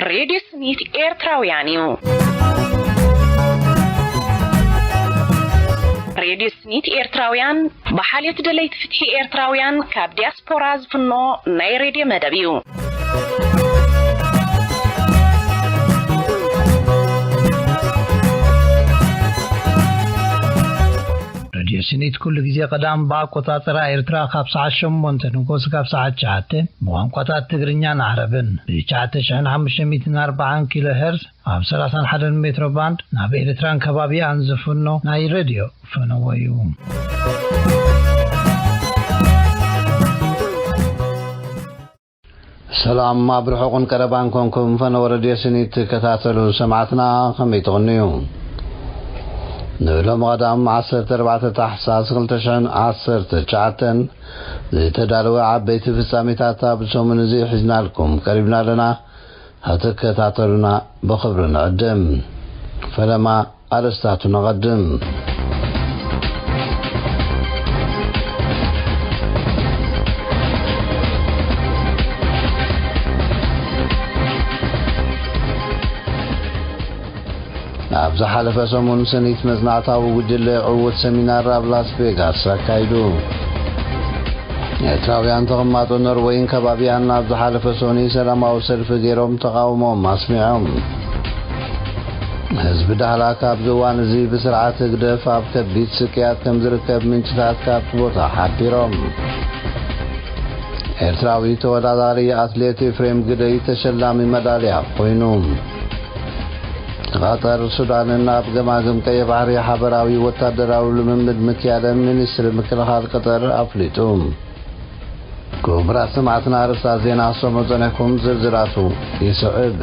ሬድዮ ስኒት ኤርትራውያን እዩ። ሬድዮ ስኒት ኤርትራውያን ብሓልዮት ደለይቲ ፍትሒ ኤርትራውያን ካብ ዲያስፖራ ዝፍኖ ናይ ሬድዮ መደብ እዩ። ሬድዮ ስኒት ኩሉ ግዜ ቀዳም ብኣቆጻጽራ ኤርትራ ካብ ሰዓት ሸሞንተ ንጎስ ካብ ሰዓት ትሽዓተ ብቋንቋታት ትግርኛን ዓረብን ብ ትሽዓተ ሽሕን ሓሙሽተ ሚእትን ኣርባዓን ኪሎ ሄርዝ ኣብ ሰላሳን ሓደን ሜትሮ ባንድ ናብ ኤርትራን ከባቢኣን ዝፍኖ ናይ ሬድዮ ፈነወ እዩ። ሰላም ኣብ ርሑቕን ቀረባን ኮንኩም ፈነወ ሬድዮ ስኒት ትከታተሉ ሰማዕትና ከመይ ትቕንዩ? ንሎም ቀዳም ዓሰርተ ኣርባዕተ ታሕሳስ ክልተ ሽሕን ዓሰርተ ትሽዓተን ዝተዳለወ ዓበይቲ ፍጻሜታት ኣብ ሰሙን እዚ ሒዝናልኩም ቀሪብና ኣለና። ክትከታተሉና ብኽብሪ ንዕድም። ፈለማ ኣርእስታቱ ነቐድም። ኣብ ዝሓለፈ ሰሙን ስኒት መጽናዕታዊ ጉጅለ ዕዉት ሰሚናር ኣብ ላስ ቬጋስ ኣካይዱ። ኤርትራውያን ተቐማጦ ኖርወይን ከባቢኣን ኣብ ዝሓለፈ ሰኑይ ሰላማዊ ሰልፊ ገይሮም ተቓውሞኦም ኣስሚዖም። ህዝቢ ዳህላክ ኣብዚ እዋን እዚ ብስርዓት ህግደፍ ኣብ ከቢድ ስቅያት ከም ዝርከብ ምንጭታት ካብቲ ቦታ ሓቢሮም። ኤርትራዊ ተወዳዳሪ ኣትሌት ኤፍሬም ግደይ ተሸላሚ መዳልያ ኮይኑ። ቐጠር፣ ሱዳንን ኣብ ገማግም ቀይሕ ባሕሪ ሓበራዊ ወታደራዊ ልምምድ ምክያደን ሚኒስትሪ ምክልኻል ቀጠር ኣፍሊጡ። ክቡራት ሰማዕትና ኣርእስታት ዜና ሰምዑ ጸኒሕኩም፣ ዝርዝራቱ ይስዕብ።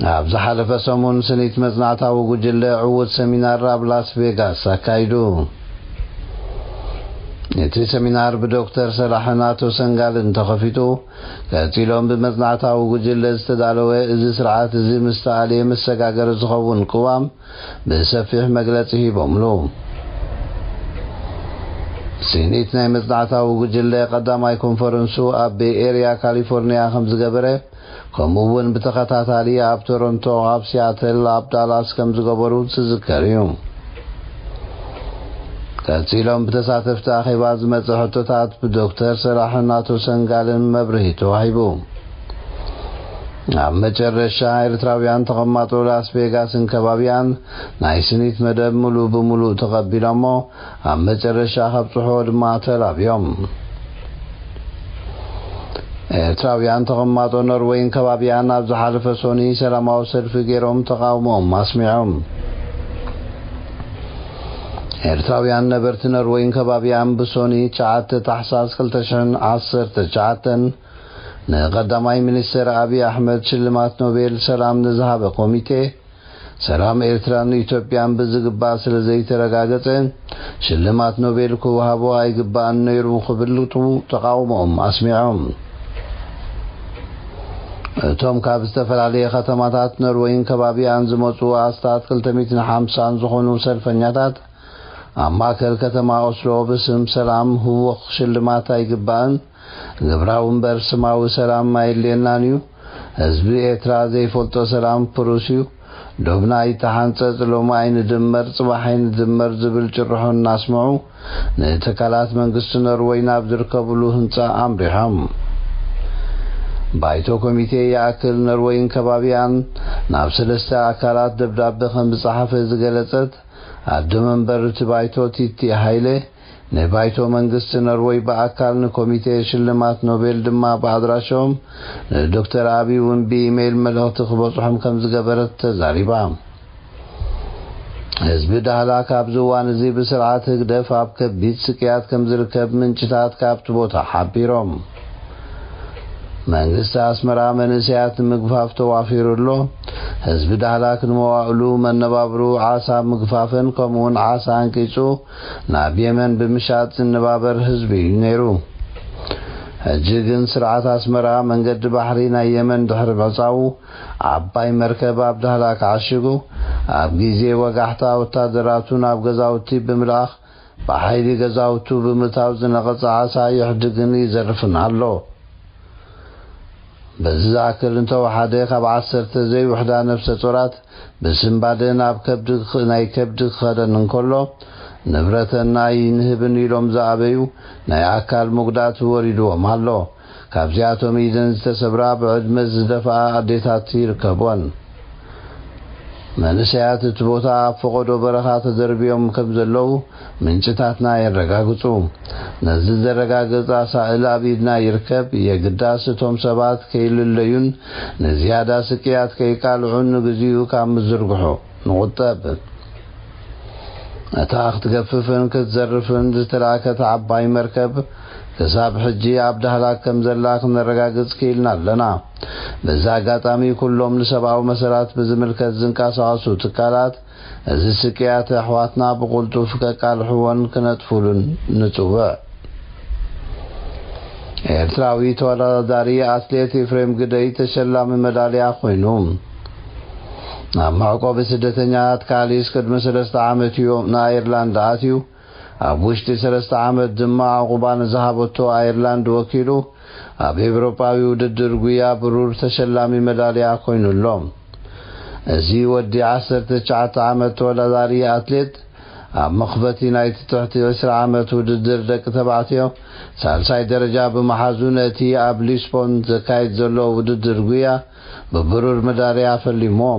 ኣብ ዝሓለፈ ሰሙን ስኒት መጽናዕታዊ ጉጅለ ዕዉት ሰሚናር ኣብ ላስ ቬጋስ ኣካይዱ። እቲ ሰሚናር ብዶክተር ሰላሕን ኣቶ ሰንጋልን ተኸፊቱ። ቀጺሎም ብመጽናዕታዊ ጉጅለ ዝተዳለወ እዚ ስርዓት እዚ ምስ ተኣልየ መሰጋገሪ ዝኸውን ቅዋም ብሰፊሕ መግለጺ ሂቦምሉ። ስኒት ናይ መጽናዕታዊ ጉጅለ ቀዳማይ ኮንፈረንሱ ኣብ ቤይ ኤርያ ካሊፎርኒያ ከም ዝገበረ፣ ከምኡ እውን ብተኸታታሊ ኣብ ቶሮንቶ፣ ኣብ ሲያትል፣ ኣብ ዳላስ ከም ዝገበሩ ዝዝከር እዩ። ቀጺሎም ብተሳተፍቲ ኣኼባ ዝመጸ ሕቶታት ብዶክተር ሰላሕን ኣቶ ሰንጋልን መብርሂ ተዋሂቡ። ኣብ መጨረሻ ኤርትራውያን ተቐማጦ ላስ ቬጋስን ከባቢኣን ናይ ስኒት መደብ ምሉእ ብምሉእ ተቐቢሎሞ ኣብ መጨረሻ ከብጽሕዎ ድማ ተላብዮም። ኤርትራውያን ተቐማጦ ኖርወይን ከባቢኣን ኣብ ዝሓለፈ ሶኒ ሰላማዊ ሰልፊ ገይሮም ተቓውሞኦም ኣስሚዖም። ኤርትራውያን ነበርቲ ኖርወይን ከባቢኣን ብሶኒ ትሽዓተ ታሕሳስ ክልተ ሽሕን ዓሰርተ ትሽዓተን ንቐዳማይ ሚኒስተር ኣብይ ኣሕመድ ሽልማት ኖቤል ሰላም ንዝሃበ ኮሚቴ ሰላም ኤርትራን ኢትዮጵያን ብዝግባእ ስለ ዘይተረጋገጸ ሽልማት ኖቤል ክወሃቦ ኣይግባእን ነይሩ ክብልጡ ተቓውሞኦም ኣስሚዖም። እቶም ካብ ዝተፈላለየ ከተማታት ኖርወይን ከባቢኣን ዝመጹ ኣስታት ክልተ ሚእትን ሓምሳን ዝኾኑ ሰልፈኛታት ኣብ ማእከል ከተማ ኦስሎ ብስም ሰላም ህወኽ ሽልማት ኣይግባእን፣ ግብራዊ እምበር ስማዊ ሰላም ኣየድልየናን እዩ። ህዝቢ ኤርትራ ዘይፈልጦ ሰላም ፕሩስ እዩ። ዶብና ኣይተሓንጸጽ፣ ሎሚ ኣይንድመር፣ ጽባሕ ኣይንድመር ዝብል ጭርሖ እናስምዑ ንትካላት መንግስቲ ኖርወይ ናብ ዝርከብሉ ህንጻ ኣምሪሖም። ባይቶ ኮሚቴ ይኣክል ኖርወይን ከባቢኣን ናብ ሰለስተ ኣካላት ደብዳቤ ከም ዝጸሓፈ ዝገለጸት ኣዶ መንበር እቲ ባይቶ ቲቲ ሃይለ፣ ንባይቶ መንግስቲ ኖርወይ ብኣካል ንኮሚቴ ሽልማት ኖቤል ድማ ብኣድራሾም ንዶክተር ኣቢይ እውን ብኢሜይል መልእኽቲ ክበጽሖም ከም ዝገበረት ተዛሪባ። ህዝቢ ዳህላክ ኣብዚ እዋን እዚ ብስርዓት ህግደፍ ኣብ ከቢድ ስቅያት ከም ዝርከብ ምንጭታት ካብቲ ቦታ ሓቢሮም። መንግስቲ ኣስመራ መንእሰያት ንምግፋፍ ተዋፊሩ ኣሎ። ህዝቢ ዳህላክ ንመዋእሉ መነባብሩ ዓሳ ምግፋፍን ከምኡውን ዓሳ ኣንቂጹ ናብ የመን ብምሻጥ ዝነባበር ህዝቢ እዩ ነይሩ። ሕጂ ግን ስርዓት ኣስመራ መንገዲ ባሕሪ ናይ የመን ድሕሪ ምዕጻዉ፣ ዓባይ መርከብ ኣብ ዳህላክ ዓሺጉ፣ ኣብ ግዜ ወጋሕታ ወታደራቱ ናብ ገዛውቲ ብምልኣኽ፣ ብሓይሊ ገዛውቱ ብምእታው ዝነቐጸ ዓሳ ይሕድግን ይዘርፍን ኣሎ። በዚ ዝኣክል እንተወሓደ፣ ካብ ዓሰርተ ዘይውሕዳ ነፍሰ ጾራት ብስንባደ ናብ ከብዲ ክኽ-፣ ናይ ከብዲ ክኸደን እንከሎ፣ ንብረተን ኣይንህብን ኢሎም ዝኣበዩ ናይ ኣካል መጉዳእቲ ወሪድዎም ኣሎ። ካብዚኣቶም ኢደን ዝተሰብራ ብዕድመ ዝደፍኣ ኣዴታት ይርከብወን። መንእሰያት እቲ ቦታ ኣብ ፈቐዶ በረኻ ተደርብዮም ከም ዘለዉ ምንጭታትና የረጋግጹ። ነዚ ዘረጋግጽ ኣሳእል ኣብ ኢድና ይርከብ። የግዳስ እቶም ሰባት ከይልለዩን ንዝያዳ ስቅያት ከይቃልዑን ንግዚኡ ካብ ምዝርግሑ ንቑጠብ። እታ ክትገፍፍን ክትዘርፍን ዝተላእከት ዓባይ መርከብ ክሳብ ሕጂ ኣብ ዳህላክ ከም ዘላ ክነረጋግጽ ክኢልና ኣለና። በዚ ኣጋጣሚ ኩሎም ንሰብኣዊ መሰላት ብዝምልከት ዝንቀሳቐሱ ትካላት፣ እዚ ስቅያት ኣሕዋትና ብቕልጡፍ ከቃልሕዎን ክነጥፉሉን ንጽውዕ። ኤርትራዊ ተወዳዳሪ ኣትሌት ኤፍሬም ግደይ ተሸላሚ መዳልያ ኮይኑ። ኣብ መዕቆቢ ስደተኛታት ካሊስ ቅድሚ ሰለስተ ዓመት እዩ ንኣየርላንድ ኣትዩ። ኣብ ውሽጢ ሰለስተ ዓመት ድማ ዕቑባ ንዝሃበቶ ኣየርላንድ ወኪሉ ኣብ ኤውሮጳዊ ውድድር ጉያ ብሩር ተሸላሚ መዳልያ ኮይኑ ኣሎ። እዚ ወዲ ዓሰርተ ትሽዓተ ዓመት ተወዳዳሪ ኣትሌት፣ ኣብ መኽፈቲ ናይቲ ትሕቲ ዕስራ ዓመት ውድድር ደቂ ተባዕትዮ ሳልሳይ ደረጃ ብምሓዙ፣ ነቲ ኣብ ሊስቦን ዘካይድ ዘሎ ውድድር ጉያ ብብሩር መዳልያ ፈሊምዎ።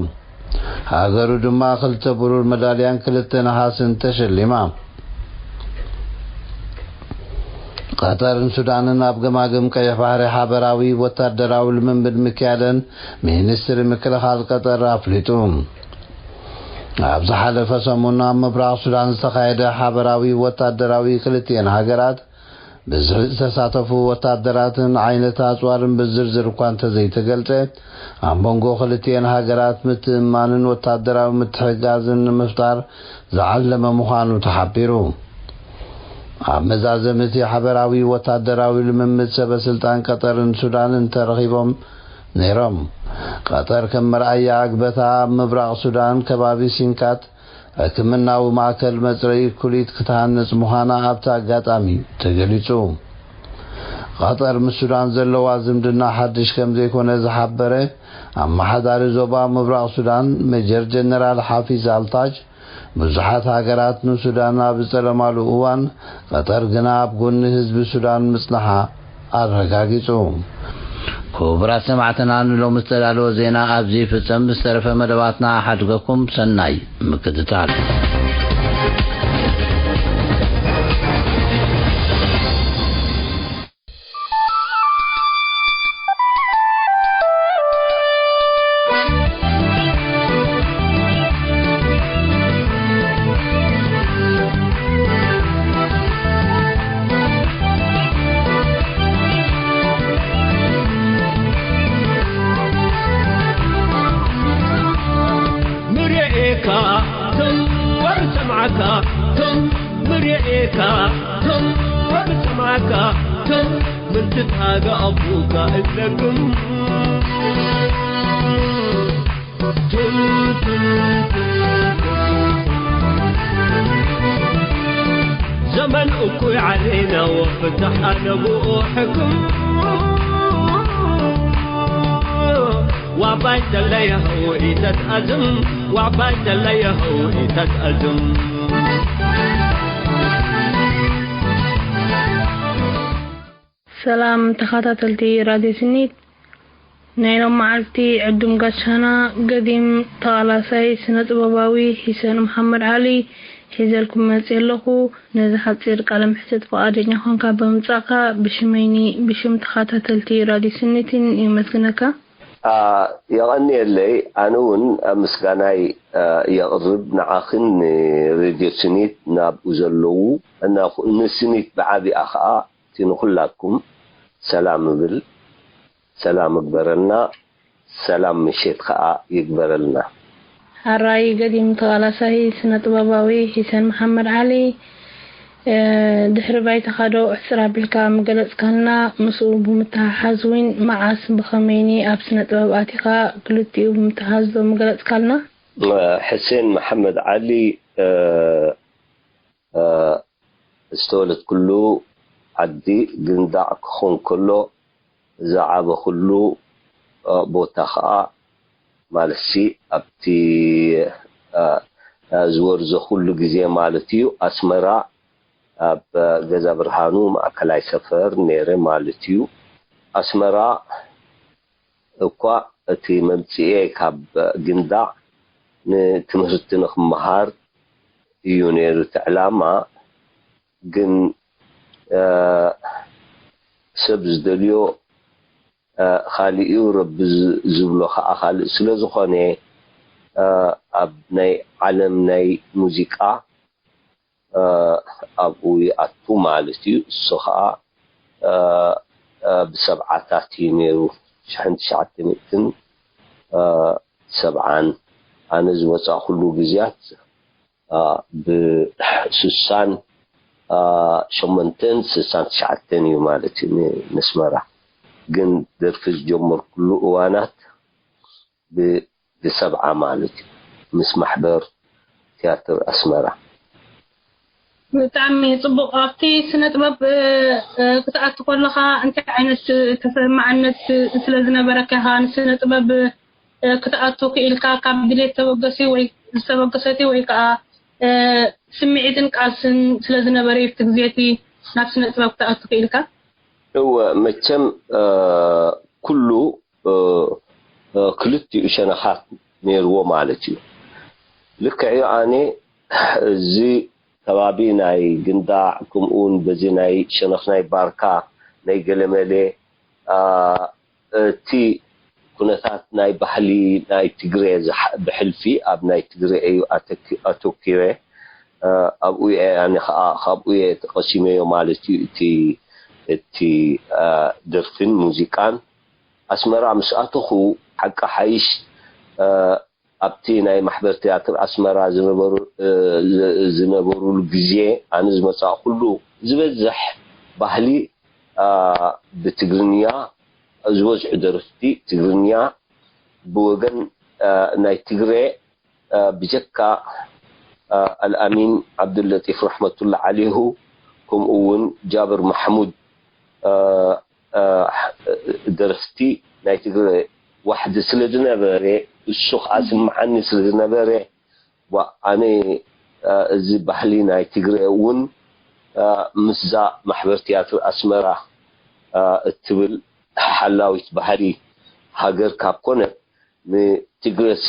ሃገሩ ድማ ክልተ ብሩር መዳልያን ክልተ ነሃስን ተሸሊማ። ቀጠርን ሱዳንን ኣብ ገማግም ቀይሕ ባሕሪ ሓበራዊ ወታደራዊ ልምምድ ምክያደን ሚኒስትሪ ምክልኻል ቀጠር ኣፍሊጡ። ኣብ ዝሓለፈ ሰሙን ኣብ ምብራቕ ሱዳን ዝተኻየደ ሓበራዊ ወታደራዊ ክልቲኤን ሃገራት ብዝሒ ዝተሳተፉ ወታደራትን ዓይነት ኣጽዋርን ብዝርዝር እኳ እንተዘይተገልጸ፣ ኣብ መንጎ ክልቲኤን ሃገራት ምትእምማንን ወታደራዊ ምትሕግጋዝን ንምፍጣር ዝዓለመ ምዃኑ ተሓቢሩ። ኣብ መዛዘሚ እቲ ሓበራዊ ወታደራዊ ልምምድ፣ ሰበ ስልጣን ቀጠርን ሱዳንን ተረኺቦም ነይሮም። ቀጠር ከም መርኣያ ኣግበታ ኣብ ምብራቕ ሱዳን ከባቢ ሲንካት ሕክምናዊ ማእከል መጽረዪ ኩሊት ክትሃንጽ ምዃና ኣብቲ ኣጋጣሚ ተገሊጹ። ቀጠር ምስ ሱዳን ዘለዋ ዝምድና ሓድሽ ከም ዘይኮነ ዝሓበረ ኣመሓዳሪ ዞባ ምብራቕ ሱዳን ሜጀር ጀነራል ሓፊዝ ኣልታጅ፣ ብዙሓት ሃገራት ንሱዳን ኣብ ዝጠለማሉ እዋን፣ ቀጠር ግና ኣብ ጎኒ ህዝቢ ሱዳን ምጽንሓ ኣረጋጊጹ። ክቡራት ሰማዕትና፣ ንሎሚ ዝተዳለወ ዜና ኣብዚ ይፍጸም። ብዝተረፈ መደባትና ሓድገኩም ሰናይ ምክትታል። ምርኤካ ትም ወር ሰምዓካ ትም ምርኤካ ትም ወር ሰምዓካ ትም ምንትታጋ ኣቡካ እለግም ትም ትም ትም ትም ዘመን እኩይ ዓለይና ወፍታሕ ኣለብኡ ሕክም ዋባይ ተለየኸው ኢተትኣዝም ዋባይ ተለየኸው ኢተትኣዝም ሰላም ተኸታተልቲ ራድዮ ስኒት፣ ናይ ሎም መዓልቲ ዕዱም ጋሻና ገዲም ተቓላሳይ ስነ ጥበባዊ ሂሰን መሓመድ ዓሊ ሒዘልኩም መጽየ ኣለኹ። ነዚ ሓጺር ቃለ መሕትት ፍቓደኛ ኾንካ ብምምጻእካ ብሽመይኒ ብሽም ተኸታተልቲ ራድዮ ስኒትን የመስግነካ። የቐንየለይ። ኣነ እውን ምስጋናይ የቕርብ ንዓኽን ንሬድዮ ስኒት ናብኡ ዘለዉ እና ንስኒት ብዓቢኣ ኸዓ እቲ ንኹላትኩም ሰላም እብል። ሰላም እግበረልና። ሰላም ምሽት ኸዓ ይግበረልና። ሓራይ ገዲም ተቓላሳይ ስነ ጥበባዊ ሂሰን መሓመድ ዓሊ ድሕሪ ባይታኻ ዶ ዕስር ኣቢልካ ምገለጽካልና? ምስኡ ብምትሓሓዝ እውን መዓስ ብኸመይኒ ኣብ ስነ ጥበብ ኣቲኻ? ክልቲኡ ብምትሓሓዝ ዶ ምገለጽካልና? ሕሴን መሓመድ ዓሊ ዝተወለድኩሉ ዓዲ ግንዳዕ ክኾን ከሎ ዝዓበኹሉ ቦታ ኸዓ ማለትሲ ኣብቲ ዝወርዘኹሉ ግዜ ማለት እዩ ኣስመራ ኣብ ገዛ ብርሃኑ ማእከላይ ሰፈር ነይረ ማለት እዩ። ኣስመራ እኳ እቲ መምፅኤ ካብ ግንዳዕ ንትምህርቲ ንክመሃር እዩ ነይሩ እቲ ዕላማ። ግን ሰብ ዝደልዮ ካሊእ እዩ፣ ረቢ ዝብሎ ከዓ ካልእ ስለዝኾነ ኣብ ናይ ዓለም ናይ ሙዚቃ ኣብኡ ይኣቱ ማለት እዩ። እሱ ከዓ ብሰብዓታት እዩ ነይሩ፣ ሽሕን ትሽዓተ ሚእትን ሰብዓን። ኣነ ዝወፃእኩሉ ግዜያት ብስሳን ሸሞንተን ስሳን ትሽዓተን እዩ ማለት እዩ ነስመራ። ግን ደርፊ ዝጀመርኩሉ እዋናት ብሰብዓ ማለት እዩ ምስ ማሕበር ትያትር ኣስመራ። ብጣዕሚ ፅቡቕ። ኣብቲ ስነ ጥበብ ክትኣቱ ከለኻ እንታይ ዓይነት ተሰማዕነት ስለ ዝነበረካ ኢኻ ንስነ ጥበብ ክትኣቱ ክኢልካ? ካብ ድሌት ተበገሲ ወይ ዝተበገሰቲ ወይ ከዓ ስምዒትን ቃልስን ስለ ዝነበረ እዩ እቲ ግዜ እቲ ናብ ስነ ጥበብ ክትኣቱ ክኢልካ? እወ፣ መቸም ኩሉ ክልቲኡ ሸነኻት ነይርዎ ማለት እዩ። ልክዕ እዩ። ኣነ እዚ ከባቢ ናይ ግንዳዕ፣ ከምኡ እውን በዚ ናይ ሸነኽ ናይ ባርካ፣ ናይ ገለመሌ፣ እቲ ኩነታት ናይ ባህሊ ናይ ትግሬ ብሕልፊ ኣብ ናይ ትግሬ እዩ ኣተኪረ። ኣብኡ እየ ኣነ ከዓ ካብኡ እየ ተቐሲመዮ ማለት እዩ። እቲ እቲ ደርፍን ሙዚቃን ኣስመራ ምስ ኣተኹ ሓቂ ሓይሽ ኣብቲ ናይ ማሕበር ትያትር ኣስመራ ዝነበሩ ዝነበሩሉ ግዜ ኣነ ዝመፃእኩሉ ዝበዝሕ ባህሊ ብትግርኛ ዝበዝሑ ደረፍቲ ትግርኛ ብወገን ናይ ትግሬ ብጀካ ኣልኣሚን ዓብዱለጢፍ ረሕመቱላ ዓሊሁ ከምኡ እውን ጃብር ማሕሙድ ደረፍቲ ናይ ትግረ ዋሕዲ ስለ ዝነበረ እሱ ከዓ ስምዓኒ ስለ ዝነበረ ኣነ እዚ ባህሊ ናይ ትግረ እውን ምስዛ ማሕበር ትያትር ኣስመራ እትብል ሓላዊት ባህሊ ሃገር ካብ ኮነት ንትግረሲ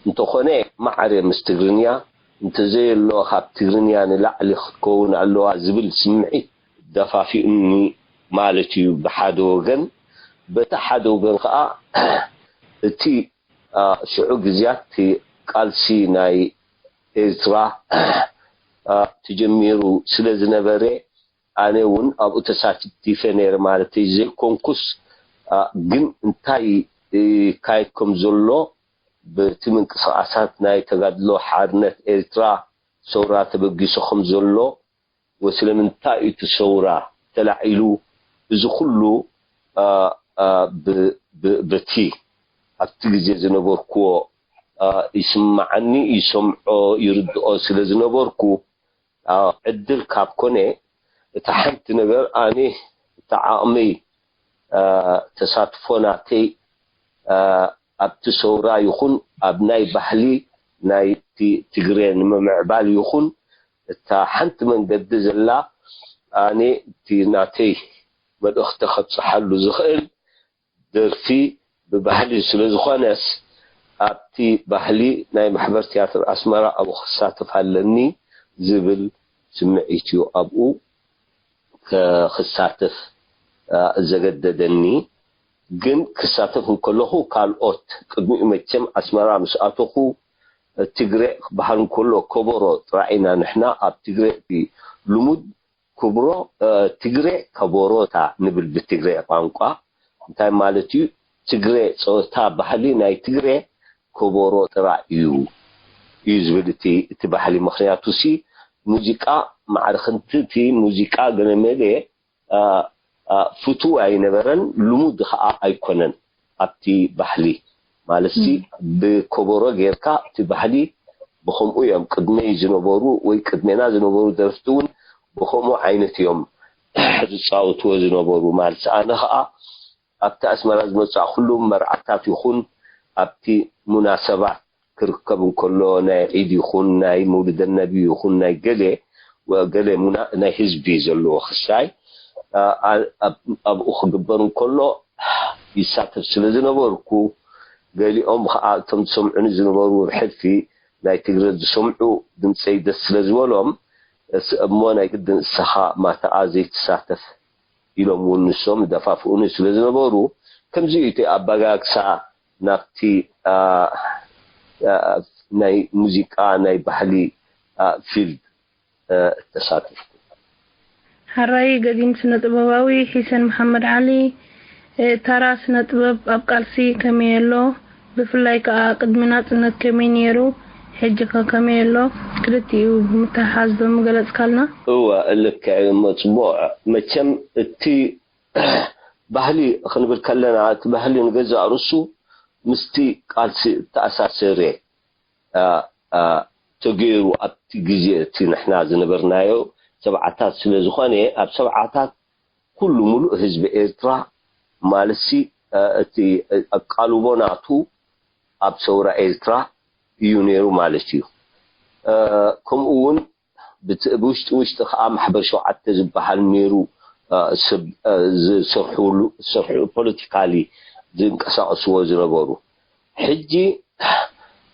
እንተኾነ ማዕረ ምስ ትግርኛ እንተዘየሎ ካብ ትግርኛ ንላዕሊ ክትከውን ኣለዋ ዝብል ስምዒት ደፋፊኡኒ ማለት እዩ ብሓደ ወገን። በቲ ሓደ ወገን ከዓ እቲ ሽዑ ግዜያት እቲ ቃልሲ ናይ ኤርትራ ተጀሚሩ ስለ ዝነበረ ኣነ እውን ኣብኡ ተሳቲፈ ነይረ ማለት ዘይኮንኩስ ግን እንታይ ይካየድ ከም ዘሎ በቲ ምንቅስቃሳት ናይ ተጋድሎ ሓርነት ኤርትራ ሰውራ ተበጊሱ ከም ዘሎ ወስለምንታይ እቲ ሰውራ ተላዒሉ እዚ ኩሉ በቲ ኣብቲ ግዜ ዝነበርክዎ ይስማዓኒ ይሰምዖ ይርድኦ ስለ ዝነበርኩ ዕድል ካብ ኮነ እታ ሓንቲ ነገር ኣነ እታ ዓቕመይ ተሳትፎ ናተይ ኣብቲ ሰውራ ይኹን ኣብ ናይ ባህሊ ናይቲ ትግረ ንምምዕባል ይኹን እታ ሓንቲ መንገዲ ዘላ ኣነ እቲ ናተይ መልእኽቲ ከብፅሓሉ ዝኽእል ደርፊ ብባህሊ ስለ ዝኾነስ ኣብቲ ባህሊ ናይ ማሕበር ትያትር ኣስመራ ኣብኡ ክሳተፍ ኣለኒ ዝብል ስምዒት እዩ ኣብኡ ክሳተፍ ዘገደደኒ። ግን ክሳተፍ እንከለኹ ካልኦት ቅድሚኡ መቸም ኣስመራ ምስ ኣተኹ ትግሬ ክበሃል እንከሎ ከበሮ ጥራይ ኢና ንሕና ኣብ ትግሬ እቲ ልሙድ ክብሮ ትግሬ ከበሮታ ንብል ብትግሬ ቋንቋ እንታይ ማለት እዩ? ትግሬ ፀወታ ባህሊ ናይ ትግሬ ከበሮ ጥራይ እዩ እዩ ዝብል እቲ እቲ ባህሊ ምክንያቱ ሲ ሙዚቃ ማዕርኽንቲ እቲ ሙዚቃ ገለ መለ ፍቱው ኣይነበረን፣ ልሙድ ኸዓ ኣይኮነን። ኣብቲ ባህሊ ማለትሲ ብከበሮ ጌርካ እቲ ባህሊ ብኸምኡ እዮም ቅድመይ ዝነበሩ ወይ ቅድሜና ዝነበሩ ደረፍቲ እውን ብኸምኡ ዓይነት እዮም ዝፃወትዎ ዝነበሩ። ማለት ኣነ ኸዓ ኣብቲ ኣስመራ ዝመፃእኩሉ መርዓታት ይኹን ኣብቲ ሙናሰባት ክርከብ እንከሎ ናይ ዒድ ይኹን ናይ መውልደ ነቢ ይኹን ናይ ገሌ ገሌ ሙና ናይ ህዝቢ ዘለዎ ክሳይ ኣብኡ ክግበር እንከሎ ይሳተፍ ስለ ዝነበርኩ ገሊኦም ከዓ እቶም ዝሰምዑኒ ዝነበሩ ብሕልፊ ናይ ትግረ ዝሰምዑ ድምፀይ ደስ ስለ ዝበሎም እሞ ናይ ግድን እሰኻ ማታኣ ዘይትሳተፍ ኢሎም እውን ንሶም ይደፋፍኡኒ ስለ ዝነበሩ ከምዚ እዩ እቲ ኣባጋግሳ ናብቲ ናይ ሙዚቃ ናይ ባህሊ ፊልድ እተሳተፍኩ። ሓራይ ገዲም ስነ ጥበባዊ ሒሰን መሓመድ ዓሊ፣ ታራ ስነ ጥበብ ኣብ ቃልሲ ከመይ ኣሎ? ብፍላይ ከኣ ቅድሚ ናጽነት ከመይ ነይሩ? ሕጂ ከ ከመይ ኣሎ? ክልቲኡ ብምትሕሓዝ ዶ ምገለጽካልና? እወ፣ ልክዕ እሞ ጽቡቕ። መቸም እቲ ባህሊ ክንብል ከለና፣ እቲ ባህሊ ንገዛእ ርእሱ ምስቲ ቃልሲ እተኣሳሰር ተገይሩ ኣብቲ ግዜ እቲ ንሕና ዝነበርናዮ ሰብዓታት ስለ ዝኾነ ኣብ ሰብዓታት ኩሉ ሙሉእ ህዝቢ ኤርትራ ማለትሲ እቲ ኣቃልቦ ናቱ ኣብ ሰውራ ኤርትራ እዩ ነይሩ ማለት እዩ። ከምኡ እውን ብውሽጢ ውሽጢ ከዓ ማሕበር ሸውዓተ ዝበሃል ነይሩ ዝሰርሕሉ ዝሰርሑ ፖለቲካሊ ዝንቀሳቀስዎ ዝነበሩ ሕጂ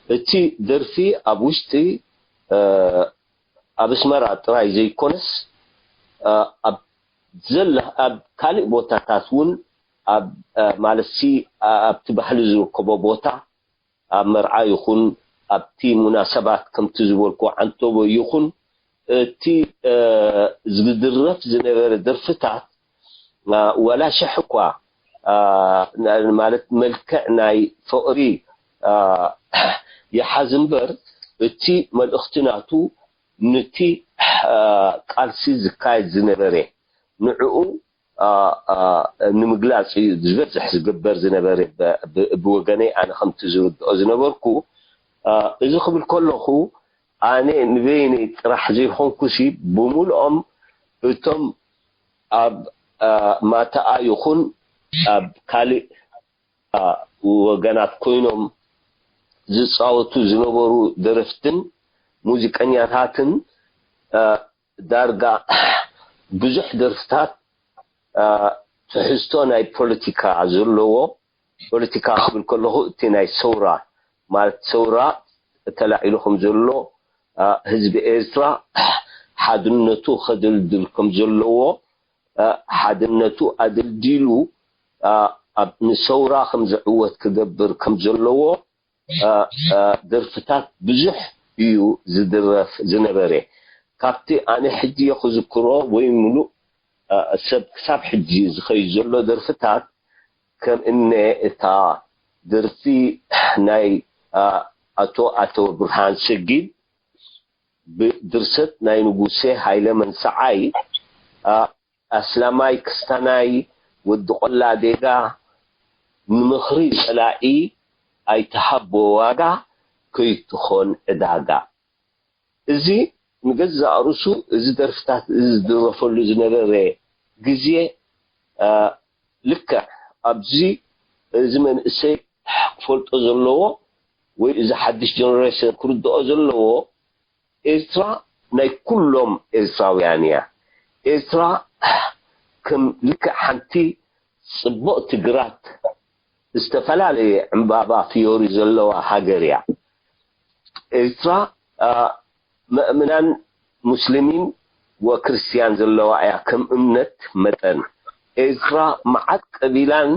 እቲ ደርፊ ኣብ ውሽጢ ኣብ ኣስመራ ጥራይ ዘይኮነስ ኣብ ዘለ ኣብ ካልእ ቦታታት እውን ኣብ ማለትሲ ኣብቲ ባህሊ ዝርከቦ ቦታ ኣብ መርዓ ይኹን ኣብቲ ሙናሰባት ከምቲ ዝበልኩ ዓንተቦ ይኹን እቲ ዝድረፍ ዝነበረ ደርፍታት ዋላ ሽሕ እኳ ማለት መልክዕ ናይ ፍቕሪ ይሓዝ እምበር እቲ መልእኽቲ ናቱ ንቲ ቃልሲ ዝካየድ ዝነበረ ንዕኡ ንምግላፅ እዩ ዝበዝሕ ዝግበር ዝነበረ ብወገነይ ኣነ ከምቲ ዝርድኦ ዝነበርኩ እዚ ክብል ከለኹ ኣነ ንበይነይ ጥራሕ ዘይኮንኩሲ ብምልኦም እቶም ኣብ ማታኣ ይኹን ኣብ ካልእ ወገናት ኮይኖም ዝፃወቱ ዝነበሩ ደረፍትን ሙዚቀኛታትን ዳርጋ ብዙሕ ደርፍታት ትሕዝቶ ናይ ፖለቲካ ዘለዎ ፖለቲካ ክብል ከለኹ እቲ ናይ ሰውራ ማለት ሰውራ ተላዒሉ ከም ዘሎ ህዝቢ ኤርትራ ሓድነቱ ከደልድል ከም ዘለዎ ሓድነቱ ኣደልዲሉ ኣብ ንሰውራ ከም ዝዕወት ክገብር ከም ዘለዎ ደርፍታት ብዙሕ እዩ ዝድረፍ ዝነበረ። ካብቲ ኣነ ሕጂ ክዝክሮ ወይ ምሉእ ሰብ ክሳብ ሕጂ ዝኸይድ ዘሎ ደርፍታት ከም እነ እታ ደርፊ ናይ ኣቶ ኣተወብርሃን ሰጊድ ብድርሰት ናይ ንጉሴ ሃይለ መንሰዓይ ኣስላማይ ክስታናይ ወዲ ቆላ ዴጋ ንምኽሪ ጸላኢ ኣይትሃቦ ዋጋ ከይትኾን ዕዳጋ። እዚ ንገዛእ ርእሱ እዚ ደርፍታት እዚ ዝድረፈሉ ዝነበረ ግዜ ልክዕ ኣብዚ እዚ መንእሰይ ክፈልጦ ዘለዎ ወይ እዚ ሓድሽ ጀነሬሽን ክርድኦ ዘለዎ ኤርትራ ናይ ኩሎም ኤርትራውያን እያ። ኤርትራ ከም ልክዕ ሓንቲ ጽብቕቲ ግራት ዝተፈላለየ ዕምባባ ፍዮሪ ዘለዋ ሃገር እያ። ኤርትራ መእምናን ሙስሊሚን ወክርስትያን ዘለዋ እያ ከም እምነት መጠን። ኤርትራ መዓት ቀቢላን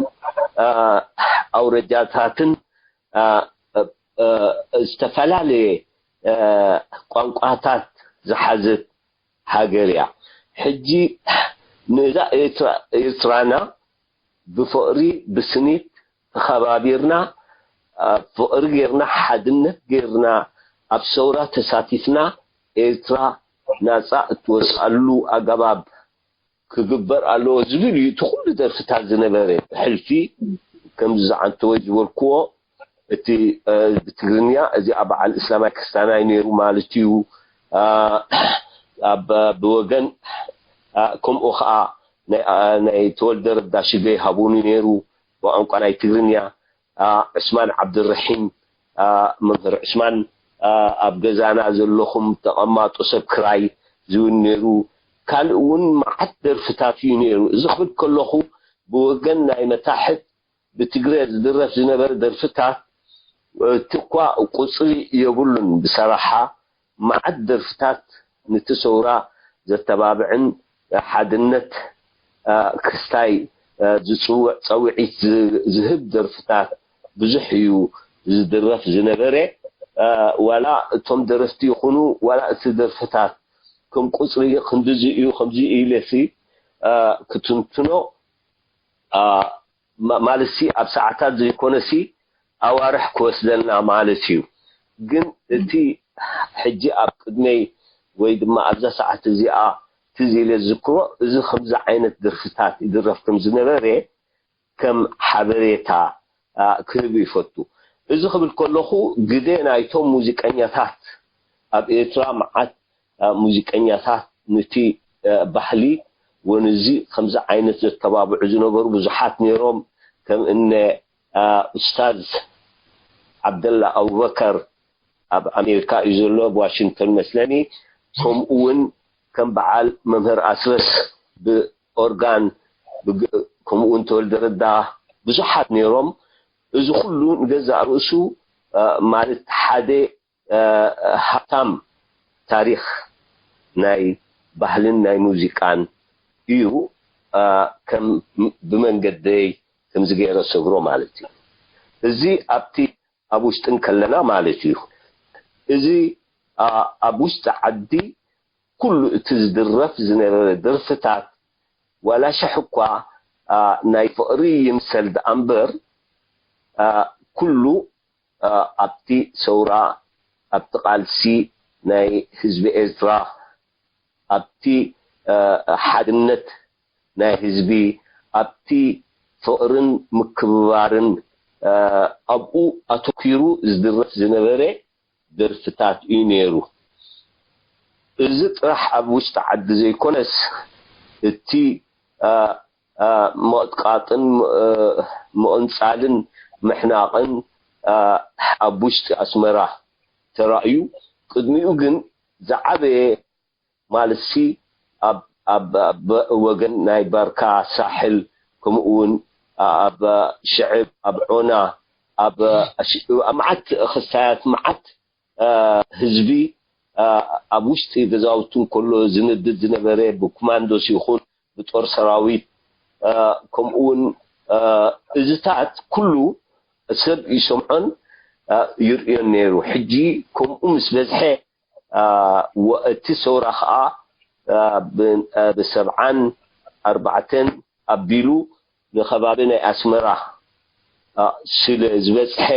ኣውረጃታትን ዝተፈላለየ ቋንቋታት ዝሓዘት ሃገር እያ። ሕጂ ነዛ ኤርትራና ብፍቕሪ ብስኒት ተኸባቢርና ፍቕሪ ጌርና ሓድነት ጌርና ኣብ ሰውራ ተሳቲፍና ኤርትራ ናጻ እትወጽኣሉ ኣገባብ ክግበር ኣለዎ ዝብል እዩ። እቲ ኩሉ ደርፍታት ዝነበረ ብሕልፊ ከምዚ ዝዓንተወይ ዝበልክዎ እቲ ብትግርኛ እዚኣ በዓል እስላማይ ክስታናይ ነይሩ ማለት እዩ። ኣብ ብወገን ከምኡ ከዓ ናይ ተወልደ ረዳ ሽገይ ሃቡኒ ነይሩ ብቋንቋ ናይ ትግርኛ። ዑስማን ዓብድረሒም፣ መምህር ዑስማን፣ ኣብ ገዛና ዘለኹም ተቐማጦ ሰብ ክራይ ዝብል ነይሩ። ካልእ እውን መዓት ደርፍታት እዩ ነይሩ። እዚ ክብል ከለኹ ብወገን ናይ መታሕት ብትግረ ዝድረፍ ዝነበረ ደርፍታት እቲ እኳ ቁፅሪ የብሉን ብሰራሓ መዓት ደርፍታት ንቲ ሰውራ ዘተባብዕን ሓድነት ክስታይ ዝፅውዕ ፀውዒት ዝህብ ደርፍታት ብዙሕ እዩ ዝድረፍ ዝነበረ። ዋላ እቶም ደረፍቲ ይኹኑ ዋላ እቲ ደርፍታት ከም ቁፅሪ ክንድዚ እዩ ከምዚ ኢለ ሲ ክትንትኖ ማለትሲ ኣብ ሰዓታት ዘይኮነሲ ኣዋርሕ ክወስደልና ማለት እዩ። ግን እቲ ሕጂ ኣብ ቅድመይ ወይ ድማ ኣብዛ ሰዓት እዚኣ ትዝ ኢለ ዝዝክሮ እዚ ከምዚ ዓይነት ደርፍታት ይድረፍ ከም ዝነበረ ከም ሓበሬታ ክህብ ይፈቱ። እዚ ክብል ከለኹ ግደ ናይቶም ሙዚቀኛታት ኣብ ኤርትራ መዓት ሙዚቀኛታት ንቲ ባህሊ ወንዚ ከምዚ ዓይነት ዘተባብዑ ዝነበሩ ብዙሓት ነይሮም ከም እነ ኡስታዝ ዓብደላ ኣቡበከር ኣብ ኣሜሪካ እዩ ዘሎ ብዋሽንግቶን መስለኒ ከምኡ እውን ከም በዓል መምህር ኣስረስ ብኦርጋን ከምኡ እውን ተወልደ ረዳ ብዙሓት ነይሮም እዚ ኩሉ ንገዛእ ርእሱ ማለት ሓደ ሃብታም ታሪኽ ናይ ባህልን ናይ ሙዚቃን እዩ። ከም ብመንገደይ ከምዚ ገይረ ሰግሮ ማለት እዩ። እዚ ኣብቲ ኣብ ውሽጥን ከለና ማለት እዩ። እዚ ኣብ ውሽጢ ዓዲ ኩሉ እቲ ዝድረፍ ዝነበረ ደርፍታት ዋላ ሽሕ እኳ ናይ ፍቕሪ ይምሰል ደኣ እምበር ኩሉ ኣብቲ ሰውራ ኣብቲ ቃልሲ ናይ ህዝቢ ኤርትራ ኣብቲ ሓድነት ናይ ህዝቢ ኣብቲ ፍቕርን ምክብባርን ኣብኡ ኣተኪሩ ዝድረፍ ዝነበረ ደርፍታት እዩ ነይሩ። እዚ ጥራሕ ኣብ ውሽጢ ዓዲ ዘይኮነስ እቲ ምቕጥቃጥን ምቕንጻልን ምሕናቕን ኣብ ውሽጢ ኣስመራ ተራእዩ። ቅድሚኡ ግን ዝዓበየ ማለትሲ ኣብ ወገን ናይ ባርካ፣ ሳሕል፣ ከምኡ እውን ኣብ ሽዕብ፣ ኣብ ዖና፣ ኣብ መዓት ክስታያት መዓት ህዝቢ ኣብ ውሽጢ ገዛውቱ እንከሎ ዝነድድ ዝነበረ ብኮማንዶስ ይኹን ብጦር ሰራዊት ከምኡ እውን እዚታት ኩሉ ሰብ ይሰምዖን ይርእዮን ነይሩ። ሕጂ ከምኡ ምስ በዝሐ እቲ ሰውራ ከዓ ብሰብዓን ኣርባዕተን ኣቢሉ ንከባቢ ናይ ኣስመራ ስለ ዝበፅሐ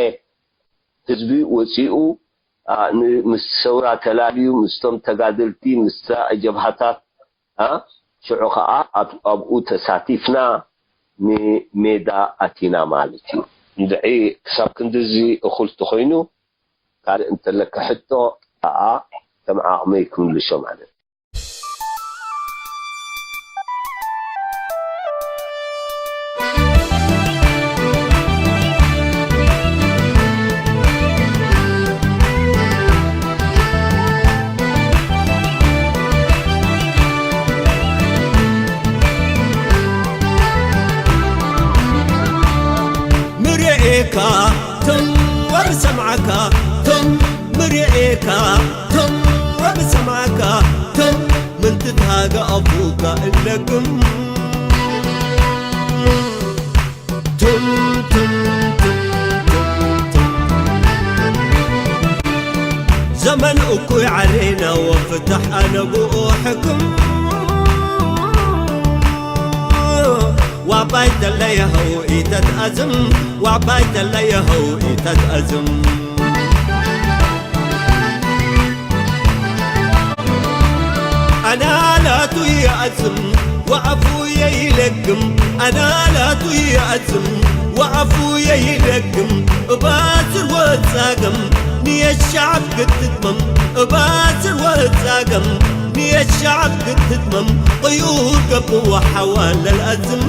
ህዝቢ ወፂኡ ምስ ሰውራ ተላልዩ ምስቶም ተጋደልቲ ምስታ ጀብሃታት ሽዑ ከዓ ኣብኡ ተሳቲፍና ንሜዳ ኣቲና ማለት እዩ። እንድዒ ክሳብ ክንድዚ እኹል ተኾይኑ ካልእ እንተለካ ሕቶ ከዓ ከም ዓቕመይ ክምልሾ ማለት እዩ። ምርኤካ ትም ወብሰምዓካ ትም ምርኤካ ትም ወብሰምዓካ ትም ምንትታገ ኣፉካ እለግም ትም ትም ትም ትም ትም ዘመን እኩይ ዓሌና ወፍታሕ ኣነ ብኡ ሕክም ዋባይ ተለየኸው ኢተትኣዝም ዋባይ ተለየኸው ኢተትኣዝም ላቱ ይኣዝም ወኣፉ የይለግም፣ ኣናላቱ ይኣዝም ወኣፉ የይለግም። እባዝር ወጻገም ንየሻዕብ ክትትመም፣ እባዝር ወጻገም ንየሻዕብ ክትትመም። ቅዩር ገብዎ ሓዋለ ልኣዝም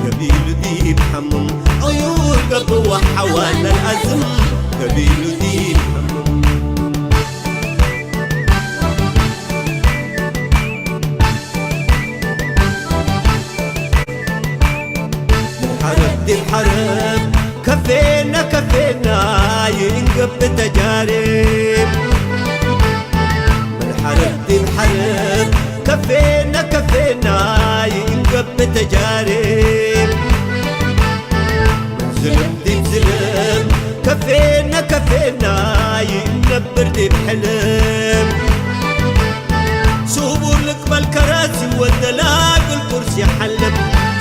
ገቢሉ ዲብ ሓሙም፣ ቅዩር ገብዎ ሓዋለ ልኣዝም ገቢሉ ዲብ ሓሙም። ምን ሓረብ ዲብ ሓረብ ከፌና ከፌና ይእንገብ ተጃሬብ። ምን ሓረብ ዲብ ሓረብ ከፌና ከፌና ይእንገብ ተጃሬብ። ምን ዝልም ዲብ ዝልም ከፌና ከፌና ይእነብር ዲብ ሕልም። ስቡር ልቅበል ከራሲ ወደላግል ኩርሲ ሓልም።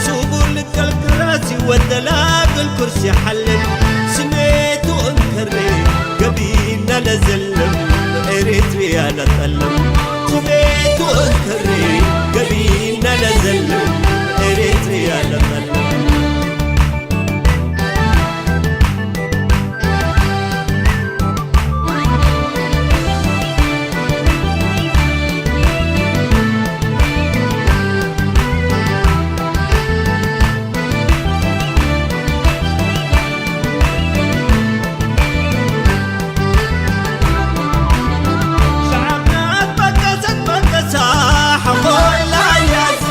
ስቡር ልቀል ከራሲ ወደላግል ኩርሲ ሓልም። ስሜቱ እንከሬ ገቢና ለዘልም ኤሪትሪያ ለጠልም። ስሜቱ እንከሬ ገቢና ለዘልም ኤሪትሪያ ለጠልም። ሸዓብና ኣትበገሰ ኣትበገሳ ሓቆላ ያዝ።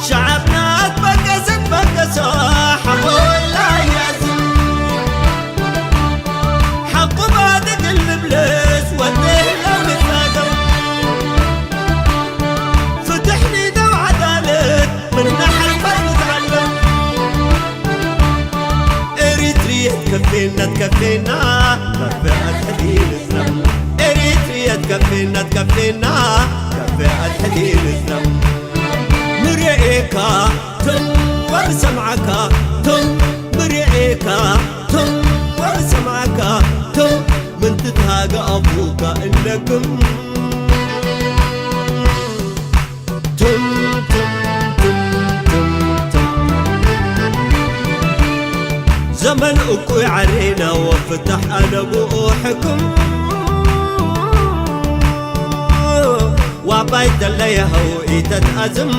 ሸዓብና ኣትበገሰ ኣትበገሳ ሓቆላ ያዝ። ሓቁ ባድግል ልብለስ ወደህላው ንጻገም። ፍትሕ ንደው ዓዳለት ምናሓልፋት ንትዓለም። ኤሪትሪየት ከፌና ከፌና ከፌ ኣትሕቲ ልዝረም። ኤሪትሪየት ከፌና ከፌና ከፌ ኣትሕቲ ልዝረም። ንርኤካ ትም ወንሰምዓካ ትም ንርኤካ ትም ወንሰምዓካ ትም ምን ትትሃገ ኣፉካ እለግም። ትም ትም ትም ትም ትም። ዘመን እኩይ ዓሬና ወፍታሕ ኣለብኡ ሕክም። ዋባይ ተለየኸው ኢተትኣዝም፣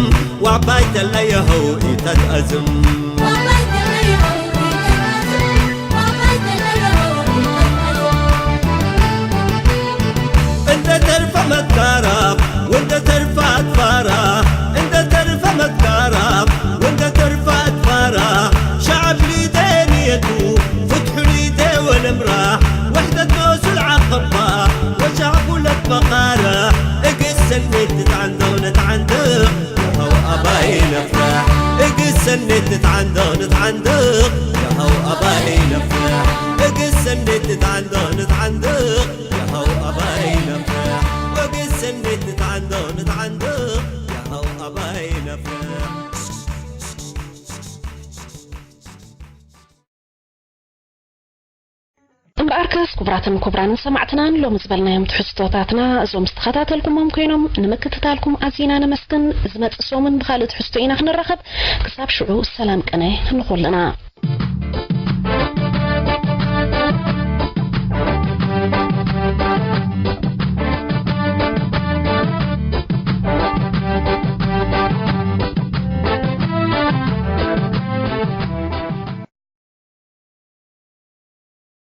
ዋባይ ተለየኸው ኢተትኣዝም። እንደ ተርፈ መትካራ ወእንደ ተርፈ ኣትፋራ፣ እንደ ተርፈ መትካራ ወእንደ ተርፈ ኣትፋራ፣ ሸዓብ ሊደ ንየቱ ፍትሑ ሊደ ወለምራ፣ ወሕደት ኖሱ ልዓኸባ ወሻዕቡ ለትመኻራ፣ እግሰኔት ትትዓንደቕ ነትዓንደቕ የኸው ኣባይ ነፍራሕ። እግሰኔት ትትዓንደቕ ነትዓንደቕ የኸው ኣባይ ነፍራሕ። እግሰኔት ትትዓንደቕ ነትዓንደቕ የኸው ኣባይ ነፍራሕ። እግሰኔት ትትዓንደቕ ነትዓንደቕ የኸው ኣባይ ነፍራሕ። እምበኣርከስ፣ ክቡራትን ክቡራንን ሰማዕትናን፣ ሎሚ ዝበልናዮም ትሕዝቶታትና እዞም ዝተኸታተልኩሞም ኮይኖም፣ ንምክትታልኩም ኣዚና ነመስግን። ዝመጽእ ሰሙን ብኻልእ ትሕዝቶ ኢና ክንራኸብ። ክሳብ ሽዑ፣ ሰላም ቅነ ንኹልና።